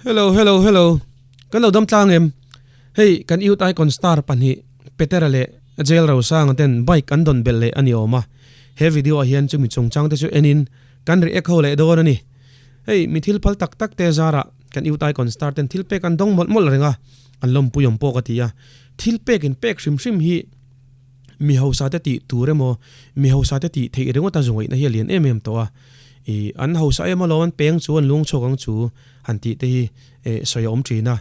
Hello hello hello kan lo dam tlang em hei kan youth icon star pahnih Petera leh Jail Rosanga ten bike an dawn belh leh a ni awm a he video ah hian chumi chungchang te chu en in kan react ho leh dawn a ni hei mi thil phal tak tak te zarah kan youth icon star ten thil pek an dawng mawlh mawlh reng a an lawmpui awm pawh ka ti a thil pek in pek hrim hrim hi mi hausa te tih tur emaw mi hausa te tih theih ringawt a zungaihna hi a lian em em tawh a ih an hausa em alawm an peng chu an lung chhuak ang chu han tih te hi eh sawi a awm thin a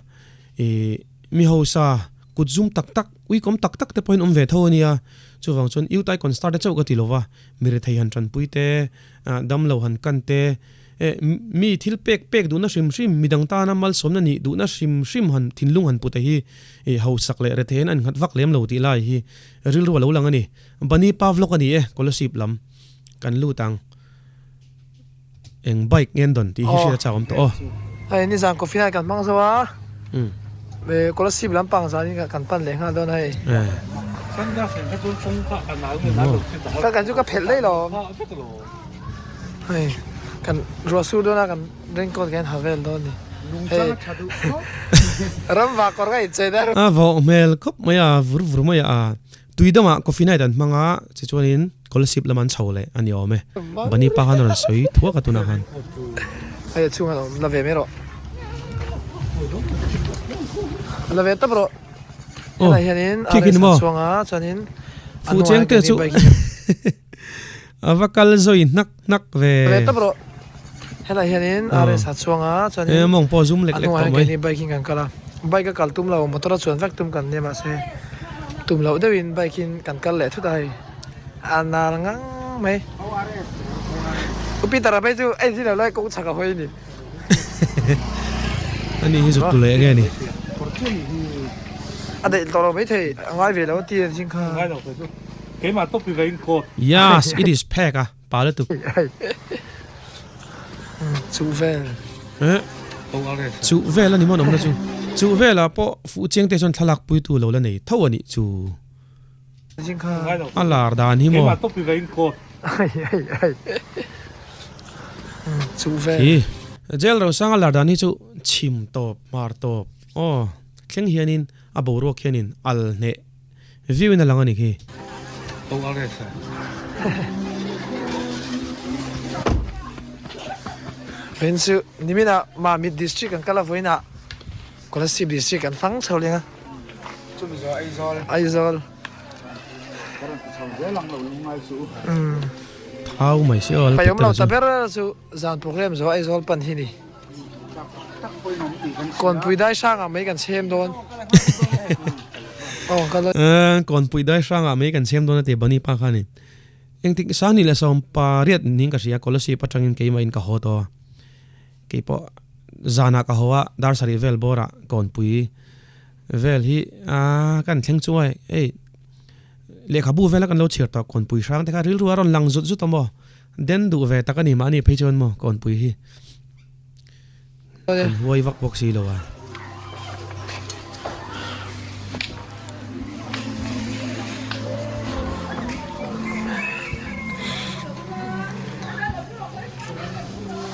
ih mi hausa kut zum tak tak uikawm tak tak te pawhin awm ve tho a nia chuvang chuan youth icon star te chauh ka ti lova mi rethei han tanpui te ah damlo han kan te Eh, mi thil pek pek duhna hrim hrim, midang tana malsawmna nih duhna hrim hrim han thinlung han pute hi eh hausak leh retheiin an nghat vak lem lo tih lai hi rilru a lo lang a ni. Bani pa vlog a ni e, Kolasib lam kan lut ang. Eng bike ngen dawn tih hi hriat a chak awm tawh aw. Hei nizan coffee night kan hmang zo a, Kolasib lampang zanin kan pan leh nghal dawn a hei. Ka kan chu ka phelh daih lo. Hei kan ruah sur dawn a kan raincoat kan ha vel dawn ni. Hei ram vah kawr ka inchei na. A vawh hmel khawp mai a vur vur mai a tui dangah coffee night an hmang a tichuanin scholarship lam an chho leh a ni awm e. Bani pa khan a rawn sawi thuak a tunah khan. Hei a chhungah la ve mai rawh. La ve tawp rawh. Helai hianin RS a chuang a chuanin a hnungah hian kan ni bike hi. A va kal zawi hnak hnak ve. Ve tawp rawh. Helai hianin RS a chuang a chuanin E mawng pawh zum lek a lek hnungah tawh hian mai. keini bike in kan kal a. Bike a kal tum lo motor a chuan vek tum kan nia mahse tum loh deuhin bike in kan kal leh thut a hei a nal ngang mai. U Peter a phei chu a inzir lo lai kawng chhak a hawi a ni. Ani hi zuk tu leh nge ni. A daih tawh lo maithei a ngai ve lo a ti a zing kha. Keimah tawp i rain coat. Yes, it is pack a pa lutuk. Chuh vel. Eh. Chuh vel a ni maw an awmna chu. Chuh velah pawh fuh chiang te chuan thlalak puitu lo la nei tho a nih chu. A lar dan hi maw. Keimah tawp i rain coat. Chuh vel. Khi Jail Rosanga lar dan hi chu chhim tawp hmar tawp aw thleng hianin a boruak hianin al hneh View in a lang a ni khi. Vawiin chu niminah Mamit District kan kal a, vawiinah Kolasib District kan fang chho leng a. Chumi zawh Aizawl. Aizawl. Ka rawn ti chho zel ang lo lungngai chu. Thau mai si aw Pai awm lo ta ber chu zan program zawh Aizawl pan hi ni. Kawnpui dai hrangah mai kan chhem dawn. Kawnpui dai hrangah mai kan chhem dawn a ti Bunny pa khan in. Engtik sang ni leh sawm pariat ning ka hria Kolasib atangin keimah in ka haw tawh a. Keipawh zanah ka haw a dar sarih vel bawrah kawnpui vel hi kan thleng chu a hei lehkhabu vela kan lo chhiar tawh kawnpui hrang te kha rilru a rawn lang zut zut a maw. Den duh ve tak a ni mahni phei chuan maw kawnpui hi kan huai vak bawk si lo a.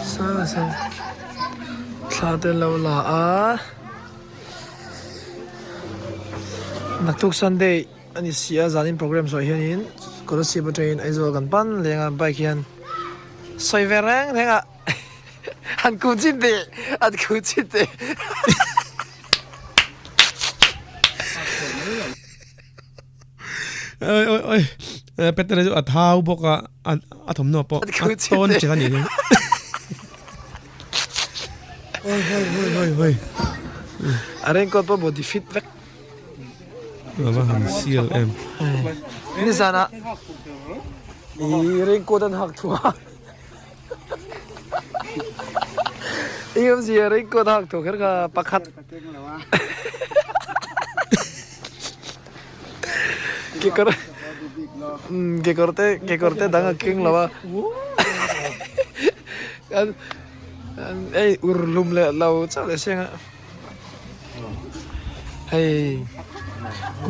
Sa sa thla te lo la a naktuk Sunday. A ni si a, zanin program zawh hianin Kolasib atangin Aizawl kan pan leng a, bike hian sawi ve reng reng a, han ku chin teh, an ku chin teh. Oi oi oi, Peter chu a thau bawk a, a thawmhnaw pawh a tawn chelh a nih hi. Oi oi oi oi oi. A raincoat pawh body fit vek. A va han sial em. Nizan ah i raincoat an hak thu a. I awmzia raincoat a hak thu kher kha pakhat. Kekawr kekawr te kekawr te dang a keng lo a. Ei ur hlum leh lo chauh leh siang a. Hei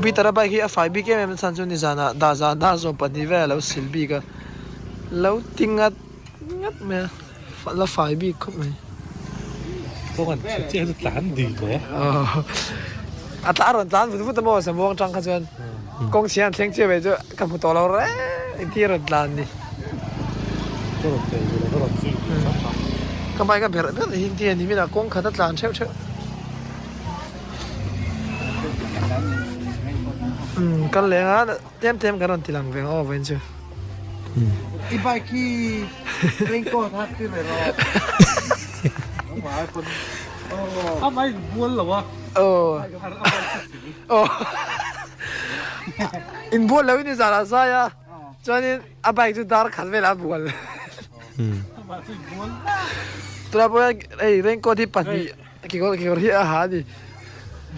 Peter a bike hi a fai bik em em a chhan chu nizanah dah zan dah zawm pahnih vel a lo sil bik a lo ti ngat ngat mai a la fai bik khawp mai. Kawng an chhe chiah chu tlan dil ve. A tla rawn tlan vut vut a maw Samuang tang kha chuan kawng chhia an thleng chiah mai chu ka hmu tawh lo reng engtin rawn tlan ni. Ka rawn tel ve lo ka rawn zui ve chang chang. Ka bike a berh berh hi engtin a ni min a kawng khat a tlan theuh theuh. Umm kal leng a tlem tlem kan rawn ti lang ve ang aw vawiin chu. I bike hi raincoat hak tir ve rawh. A mai bual lo a. Aw. Aw. In bual lo in i zan ah zai a chuanin a bike chu dar khat velah a bual. Tunah pawh hian hei raincoat hi pahnih kekawr kekawr hi a ha a ni.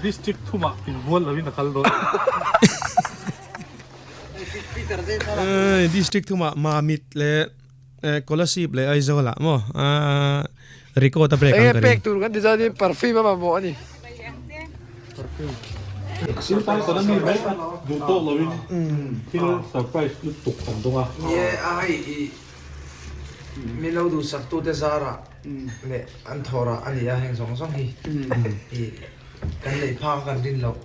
District thumah inbual lo in a kal dawn. District thumah Mamit leh Kolasib leh Aizawl ah maw record a break ang ka ring. Enge pek tur kan ti chuan perfume a mamawh a ni. Thil tan kan ami mai a duh tawk lo in thil surprise lutuk kan dawng a. Nie a hei i min lo duhsak tu te zarah leh an thawrah a ni a heng zawng zawng hi i kan neih phak a kan rin loh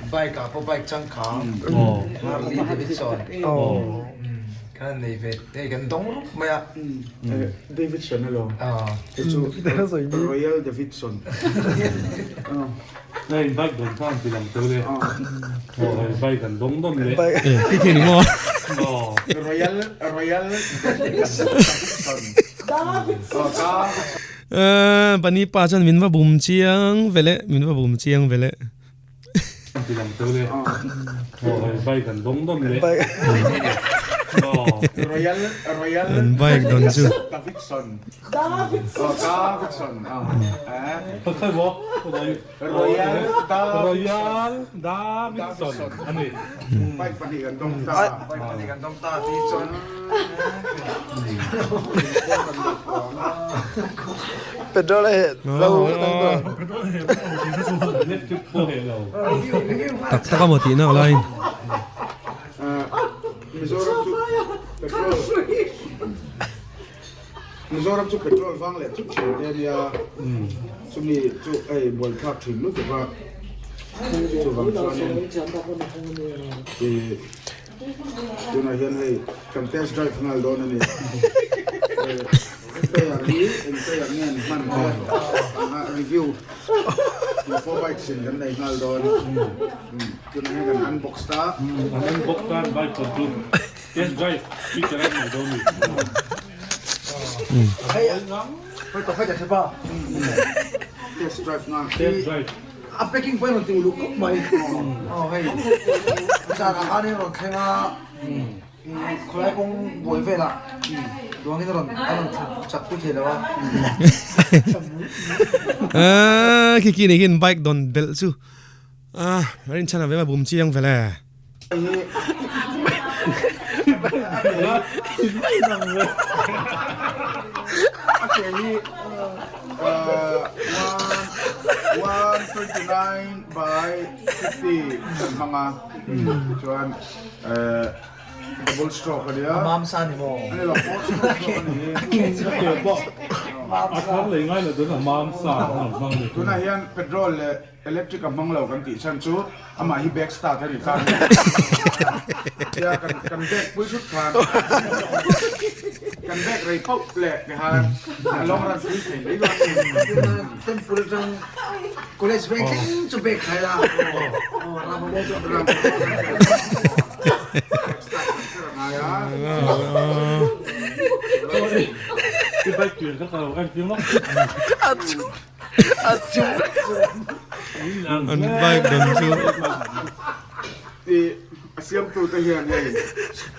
bike ah pawh bike changkang Harley Davidson kan han nei ve hei kan dawng rup mai a. Davidson alo hei chu Royal Davidson. Hei bike dawn khan ti lang tel e aw hei bike an dawng dawn leh khi khi ni maw Royal Royal Davidson Bani pa chuan min va bum chiang vele min va bum chiang vele. Ti lang tel e. Aw hei bike an dawng dawn leh. Royal Royal An bike dawn chu. Davidson. Davidson. Davidson. Khawi maw? Royal Royal Davidson a ni. Bike pahnih kan dawng ta. Bike pahnih kan dawng ta tih chuan Petrol a heh lo Electric pawh heh lo. Tak tak a maw tih nak laiin. Mizoram chu petrol Mizoram chu petrol vang leh thut thin te ania chumi chu hei buaithlak thin lutuk a chuvang chuanin ih tunah hian hei kan test drive nghal dawn a ni Pair hi eng pair nge an hman te review info bikes in kan nei nghal dawn tunah hian kan unbox ta an unbox ta bike pawn chu Test drive feature a nei dawn ni. Test drive nga. Test drive. A packing pawh in rawn ti uluk khawp mai. Aw hei zan ah khan in rawn thleng a khawlai kawng buai velah duang in rawn a rawn thlen chak pui thei lo a. Khi khi ni hian bike dawn belh chu a rinchhan a ve a bum chiang vel e. A ke hi 129 by 50 kan hmang a chuan double stroke a nia. A mam sa ni maw? A ni lo, four stroke zawk a ni hi. A ke pawh a thar lei ngai lo dawn a mam sa an rawn hmang leh. Tunah hian petrol leh Electric a hmang lo kan tih chhan chu amah hi back start a ni ta ni. Tia kan kan back pui thut khan kan back rei pauh leh ti khan a long run pui thei mai dawn a ni. Temple atang college veng thleng chu back thlai la. Aw ram a maw chu ram back start kan kher a ngai a. I bike pian kha ka lo en tir lawk. An bike dawn chu. I a siamtu te hian hei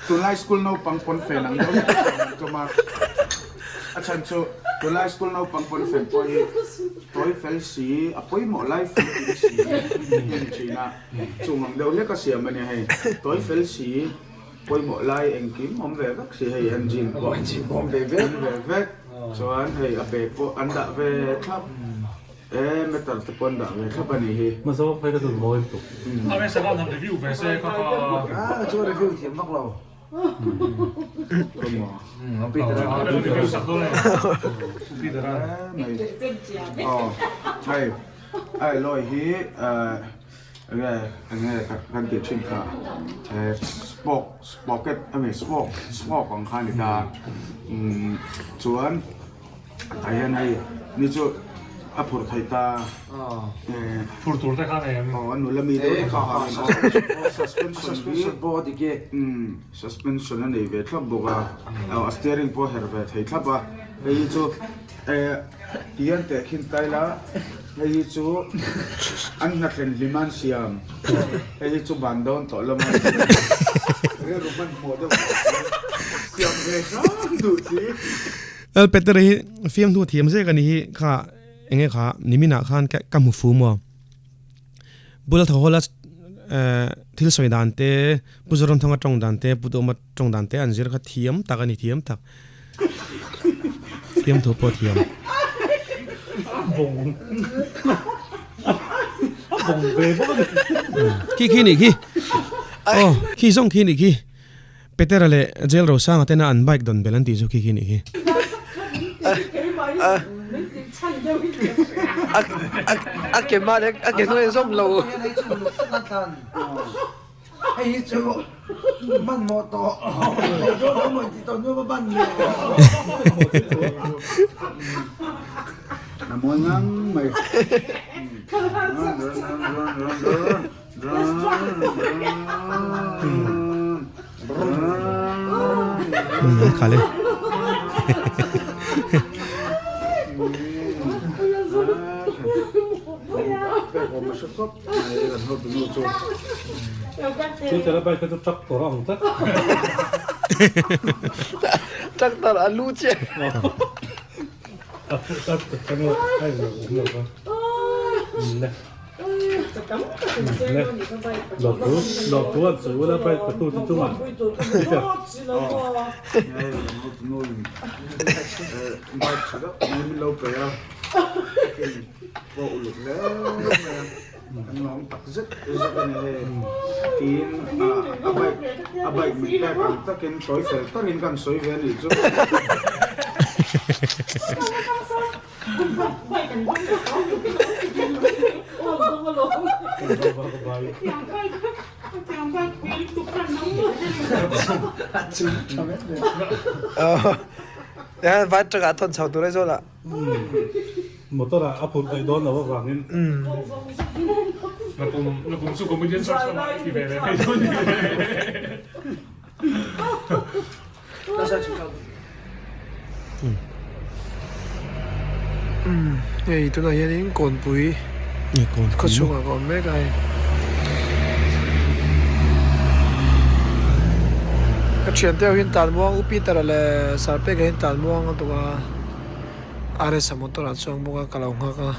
tunlai school naupang pawn fen ang deuh hlek a siam an tum a, a chhan chu tunlai school naupang pawn fen pawh hi tawi fel si a pawimawh lai fimkim si a ni thin a, chung ang deuh hlek a siam a nia hei tawi fel si pawimawh lai engkim awm ve vek si hei engine pawh awm ve vek ve vek chuan hei a bag pawh an dah ve thlap e meter te pawh an dah ve thlap a nih hi. Hmazawng phei ka duh mawi lutuk. Ah chuan review thiam vak lo. Hei ai lawi hi enge enge kan tih thin kha spoke spocket a ni spoke spoke ang kha a ni ta chuan tah hian hei ni chu a phurh theih ta phur tur te khan em aw a nula mi deuh te kha suspension hi suspension a nei ve thlap bawk a a steering pawh a herh ve thei thlap a hei hi chu Tihian tehkhin ta ila, hei hi chu an hnathlen hlim a an siam, hei hi chu ban dawn tawh lawm a rilru hmanhmawh deuh tawh si, siam ve hram duh si. Lal Peter hi fiamthu thiam zek a ni hi kha enge kha niminah khan ka hmu fu maw? Bula tho hawla thil sawi dan te, Pu Zoramthanga tawng dan te, Pu Duhawma tawng dan te an zir kha thiam tak a ni, thiam tak. Fiamthu pawh thiam. Bawng. A bawng ve bawk a ni. Khi khi nih khi. Aw, khi zawng khi nih khi. Petera leh Jail Rosanga tena an bike dawn bel an tih chu khi khi nih khi. A ke mah leh a ke hnuai zawm lo. Hei hi chu hmanhmawh tawh ei dawn lo maw intih tawh nuam a ban ni. A mawi ngang mai. Khale. Tractor a lu chiah. Vai truck ah thawn chho tur ai zawl ah. Motor ah a phurh theih dawn loh avangin. Nakum chu comedian search lamah i ti ve leh mai dawn ni. Hei tunah hianin Kawnpui khaw chhungah ka awm mek a hei. Ka thiante ho hian Tlanmuang U Peter-a leh Sarpeka hian Tlanmuang a tuk a, RS-a motor ah chuang bawk a ka lo nghak a.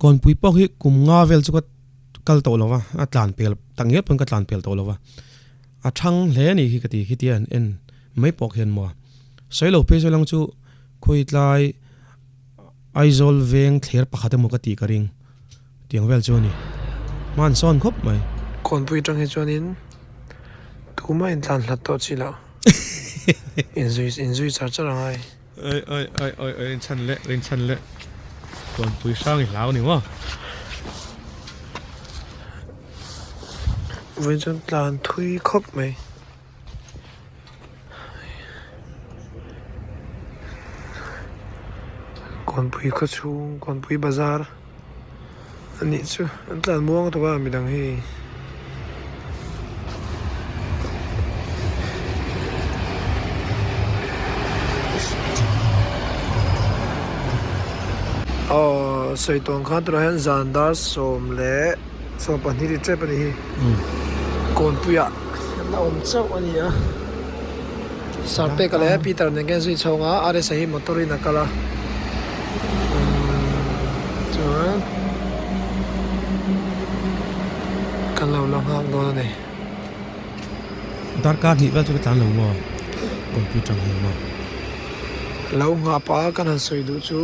Kawnpui pawh hi kum nga vel chu ka kal tawh lo va, a tlan pel tak ngial pawn ka tlan pel tawh lo va. A thang hle a nih hi ka ti khi tia an en mai pawh khian maw. Sawi lo phei sawi lang chu khawi tlai Aizawl veng thler pakhat emaw ka tih ka ring tiang vel chu a ni. Hman sawn khawp mai. Kawnpui atang hi chuanin tumah intlan hlat tawh chi loh. Inzui inzui char char angai. Oi oi oi oi oi rinchhan leh rinchhan leh Kawnpui hrang i hlau ni maw. Vawiin chuan tlan thui khawp mai. Kawnpui khaw chhung kawnpui bazar a nih chu an tlan muang tawh a midang hi. Aw sawi tawn khan tunah hian zan dar sawm leh 22 ri tep a ni hi kawnpuiah an awm chauh a ni a Sarpeka leh Peter nen khian zui chhawng a RS-a hi motor in a kal a chuan kan lo la nghak dawn a ni. Darkar hnih vel chu ka tlan lo maw kawnpui tang hian maw. Lo nghah pah a kan han sawi duh chu.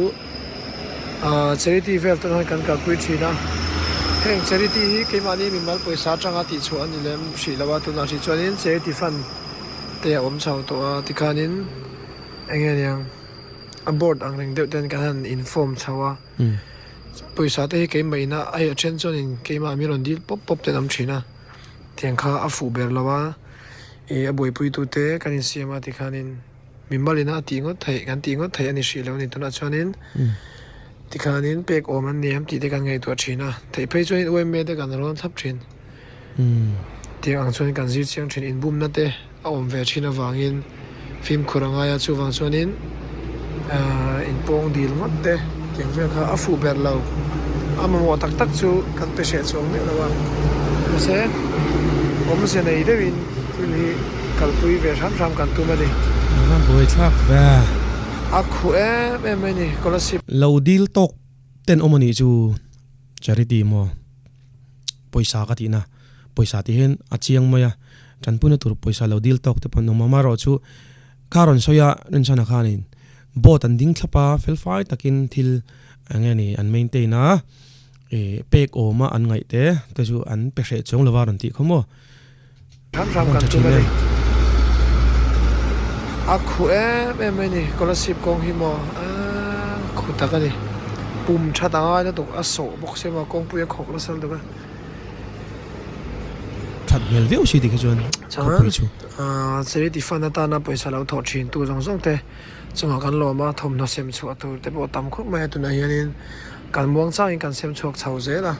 Charity vel te hian kan kalpui thin a, Heng charity hi keimahni mimal pawisa atanga tihchhuah a ni lem hrih lo a, tunah hrih chuanin charity fund te a awm chho tawh a, tikhanin eng nge niang a board ang reng deuh ten kan han inform chho a, pawisa te hi keimah ina a hei a then chuanin keimah mi rawn dil pawp pawp te an awm thin a, tiang kha a fuh ber lo a, ih a buaipuitute kan insiam a tikhanin. Mimal ina a tih ngawt theih, kan tih ngawt theih a ni hrih lo a ni. Tunah chuanin tikhanin pek awm an ni em tih te kan ngaihtuah thin a, theih phei chuanin UMA te kan rawn thlap thin. Tiang ang chuan kan zir chiang thin, inbumna te a awm ve thin avangin fimkhur a ngai a, chuvang chuanin inpawng dil ngawt te tiang vel kha a fuh ber lo. A mamawh tak tak chu kan pe hreh chuang miah lo a, mahse awmze nei deuhin thil hi kalpui ve hram hram kan tum a ni. A buai thlak ve. A khuh em em mai ni scholarship. Lo dil tawk ten awm a nih chu charity maw pawisa ka tihna pawisa tih hian a chiang mai a tanpuina tur pawisa lo dil tawk te pawh an awm a amaherawhchu kha rawn sawi a rinchhana khanin boat an ding thlap a felfai takin thil eng nge ni an maintain a ih pek awma an ngaih te te chu an pe hreh chuang lova rawn tih khaw maw. Hram hram kan tum a ni. A khuh em em mai ni scholarship kawng hi maw aaa khuh tak a ni. Pum that a ngai lutuk a sawh bawk sia maw kawngpui a khawk nasa lutuk a. That hmel viau si tikhi chuan khawpui chu. Chuan charity fund atana pawisa lo thawh thin tu zawng zawng te chungah kan lawm a, thawmhnaw sem chhuah tur te pawh tam khawp mai a tunah hianin kan muang changin kan sem chhuak chho zel a.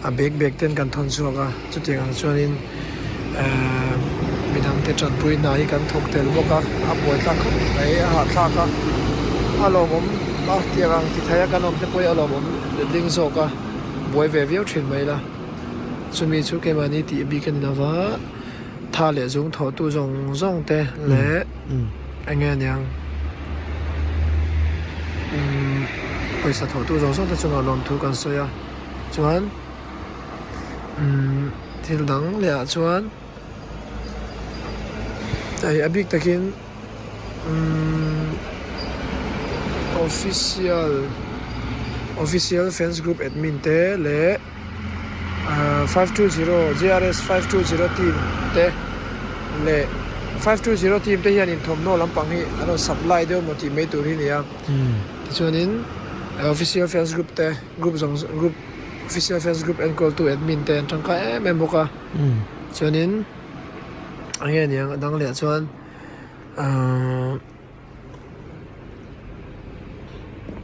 a bag bag ten kan thawn chhuak a chutiang ang chuanin ehh midang te tanpui hna hi kan thawk tel bawk a a buai thlak khawp mai a hahthlak a a lawmawm a tiang ang ti thei a kan awm te pawh hi a lawmawm letling zawk a buai ve viau thin mai la chumi chu keimahni tih bik a ni lova tha leh zung thawh tu zawng zawng te leh eng nge aniang umm pawisa thawh tu zawng zawng te chungah lawmthu kan sawi a. Chuan umm thil dang leh ah chuan hei a bik takin umm official official fans group admin te leh ahh 520 jrs 520 team te leh 520 team te hianin thawmhnaw lampang hi an rawn supply deuh maw tih mai tur hi a ni a tichuanin official fans group te. Group zawng zawng group official fans group enkawltu admin te an tangkai em em bawk a chuanin eng nge niang a dang leh chuan ahh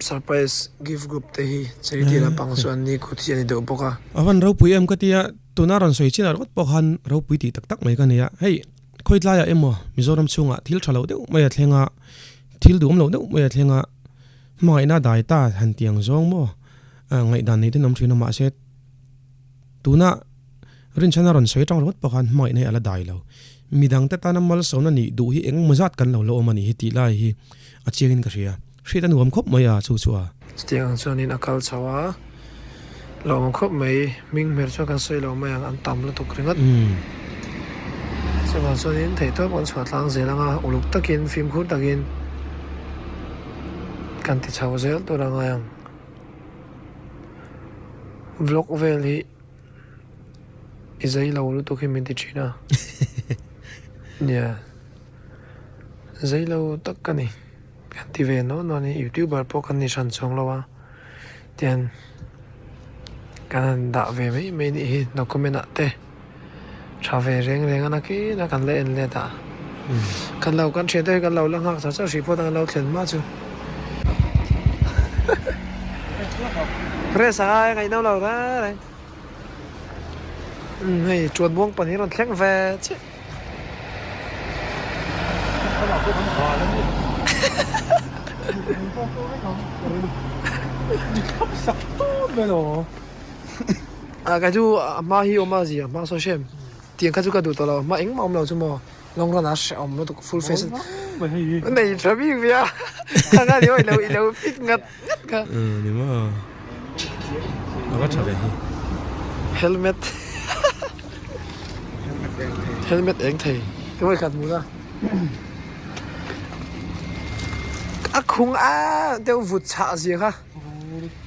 surprise gift group te hi charity lampang chu an ni kut hi a ni deuh bawk a. A van ropui em ka tia tuna rawn sawi chin ah ringawt pawh khan ropui tih tak tak mai ka nei a hei khawi tlaiah emaw Mizoram chhungah thil tha lo deuh mai a thleng a thil duhawm lo deuh mai a thleng a. Hmangaihna dai ta han ti ang zawng maw? Ngaihdan nei ten awm thin a, mahse tuna rinchhana rawn sawi atang ringawt pawh khan hmangaihna hi a la dai lo. Midang te tana malsawmna nih duh hi eng emaw zat kan lo la awm a nih hi tih lai hi a chiangin ka hria. Hriat a nuam khawp mai a, chu chu a. Chutiang ang chuanin a kal chho a, lawm khawp mai, hming hmer chuan kan sawi lo mai ang, an tam lutuk ringawt. Chuvang chuanin theihtawp kan chhuah tlang zel ang a, uluk takin, fimkhur takin. Kan ti chho zel tur a ngai ang. Vlog vel hi i zai lo lutuk hi min ti thin a. Nia. Zai lo tak ka ni. Kan ti ve nawn nawn hi youtuber pawh kan ni hran chuang lo a. Tian kan han dah ve mai mai nih hi document ah te. Tha ve reng reng a nakin a kan la en let a. Kan lo kan thian te hi kan lo la nghak char char hrih phawt a kan lo thlen hma chu. Press a ngai ngaihno lo reng reng. Umm hei chuan buang pahnih rawn thleng ve chiah. A ka chu a hma hi awm a zia hma saw hrem tiang kha chu ka duh tawh lo a hma engmah awm lo chu maw long run ah hrehawm lutuk full face a nei tha bik ve a kha kha ni maw ilo ilo fit ngat ngat kha ni maw a va tha ve hi helmet helmet eng thei emaw khat hmu la a khung a deuh vut chhah zia kha.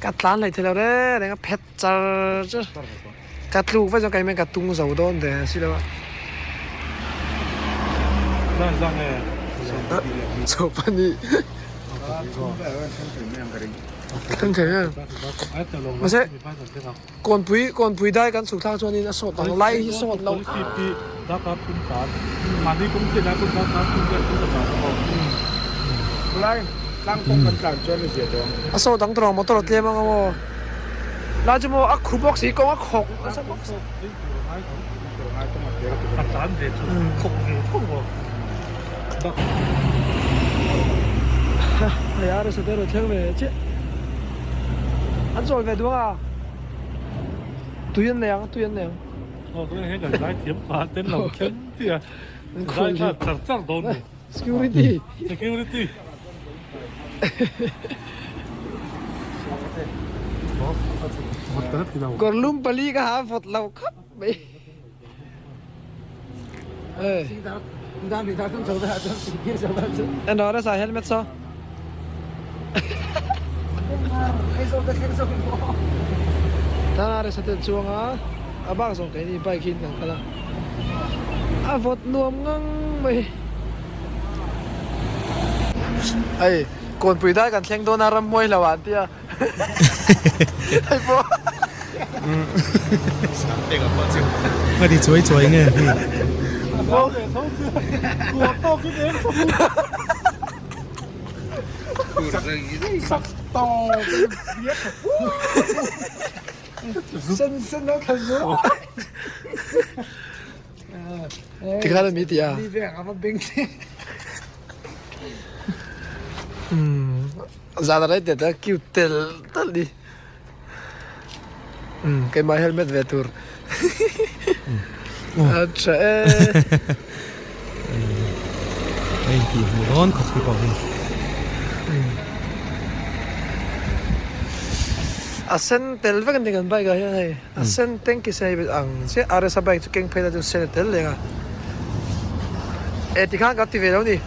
Ka tlan hlei thei lo reng reng a phet char char. Ka tluk vek chuan keimah ka tung zo dawn ve si lo a. Chaw pahnih. Thleng thei em? Mahse kawnpui kawnpui dai kan chhuk thlak chuanin a sawt ang lai hi sawt lo. A sawt ang tur ang motor a tlem ang aw. Lai chu maw a khu bawk si kawng a khawk nasa bawk si. Hei a rsa te rawn thleng ve chiah. An chawl ve duang a. Tui an nei ang tui an nei ang. Security. Security. Kawr lum pali ka ha vawt lo khawp mai. En rawh rasa helmet saw. Tana rasa te chuang a a bak zawng keini bike hi kan kal a. A vawt nuam ngang mai. Hei kawnpui dai kan thleng dawn a ramhmuai lo ah an tia hei pawh Ka ti chuai chuai nge hei. Tikhan mi ti a. Zan rei te ta cute tel tel ni. Keimah helmet ve tur. A tha e. Hei tih hmuh dawn khawp hi pawh hi. A sen tel vek a ni kan bike ah hian hei. A sen tanky sen hi ang chiah RSa bike chu keng phei la chu sen a tel leng a e tikhan ka ti ve lo ni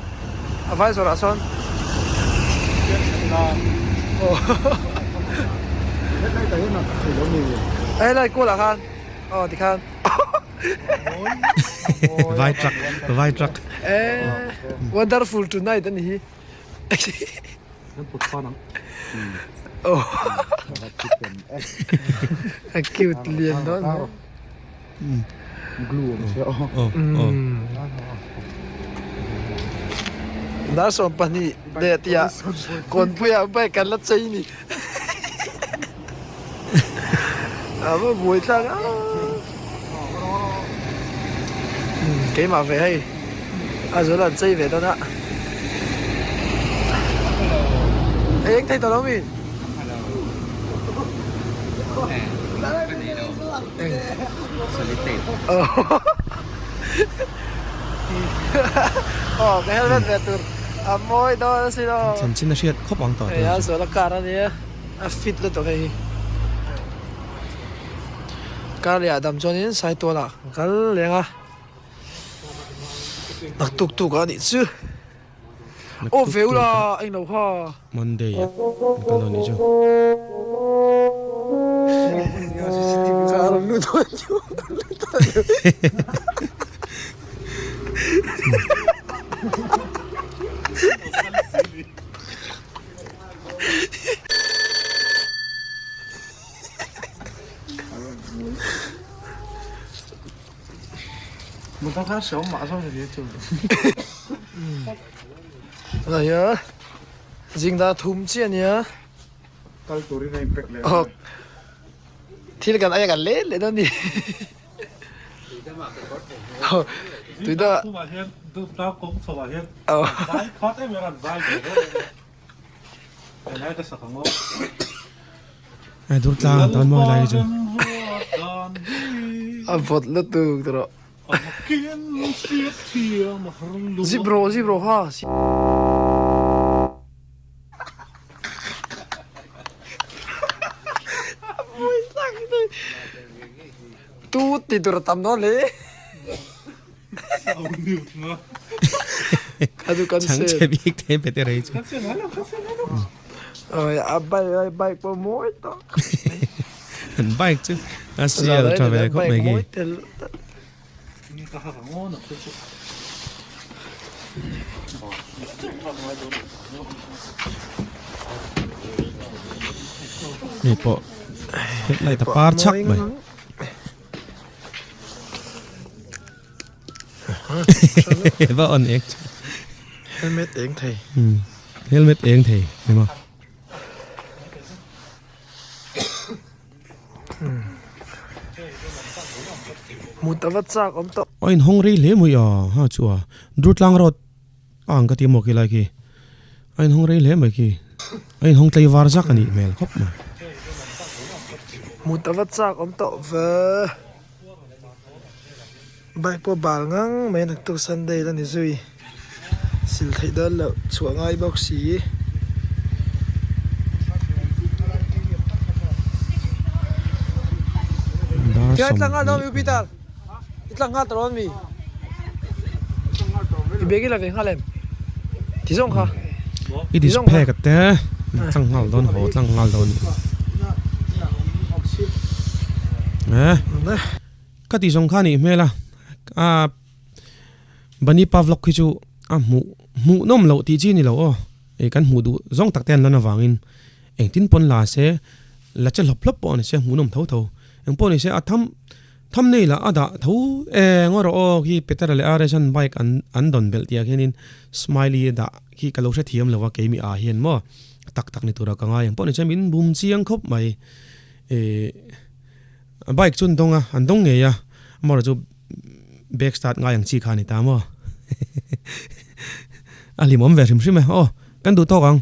a vai zawrh ah sawn a helai kual ah khan aw tikhan vai truck vai truck e wonderful tonight a ni hi. A cute lian dawn hle. Dar 12 leh tih ah kawnpui ah bike kan la chei ni. A va buai thlak a. Keimah ve hei a zual an chei ve dawn a. Eng thei tawh lo mi? Aw ka helmet ve tur a mawi dawn asin aw. Chanchin a hriat khawp ang tawh Hei a zual a car a nia a fit lutuk hei hi. Car leh ah dam chuanin Saitual ah kan kal leng a. Naktuk tuk ah nih chu. Aw ve ula englo kha. Monday ah kan kal dawn nih chu. Car an lut dawn chu an lut dawn chu. Tunah hian zingda thum chiah a nia kal turin a inpack leh aw thil kan aia kan let leh dawn a ni tuida aw Durtlang an tan mawi lai hi chu. A vawt lutuk tawh rawh. Zip rawh zip rawh kha. Tut ti tur a tam dawn hle. Chhang chhe bik te pe te rei chu. Oi a bike bike pawh mawi tak mai. An bike chu a sial tha ve khawp mai khi. Hei pawh headlight a par chhak mai. Va on eng Helmet eng thei. Helmet eng thei ni maw. Mut a va chak awm tawh. A inhawng rei hle mai a ha chu a Durtlang road a ang ka ti maw khilai khi a inhawng rei hle mai khi a inhawng tlei var zak a nih hmel khawp mai. Mut a va chak awm tawh ve. Bike pawh bal ngang mai naktuk Sunday la ni zui sil theih dawn loh chhuah ngai bawk si. Tia tlang nghal dawn mi Peter i tlang nghal ta dawn mi i bag i la ve nghal em ti zawng kha I display ka te tlang nghal dawn haw tlang nghal dawn eh ka ti zawng kha nih hmel a a Bunny Pavlok hi chu a hmuh hmuh nawm loh tih chi ni lo aw eh kan hmuh duh zawng tak te an lan avangin engtin pawn la se la che hlawp hlawp pawh a ni se hmuh nawm tho tho engpawh ni se a tham Thumbnail ah a dah tho e ngaw rawh aw khi Petera leh Aresan bike an an dawn belh tih ah khianin smiley a dah khi ka lo hrethiam lo a keimi ah hian maw tak tak ni tura ka ngai ang pawh ni chuan min bum chiang khawp mai eh bike chu an dawng a an dawng ngei a amaherawh chu back start ngai ang chi kha a ni ta maw a hlimawm ve hrim hrim e aw kan duh tawk ang.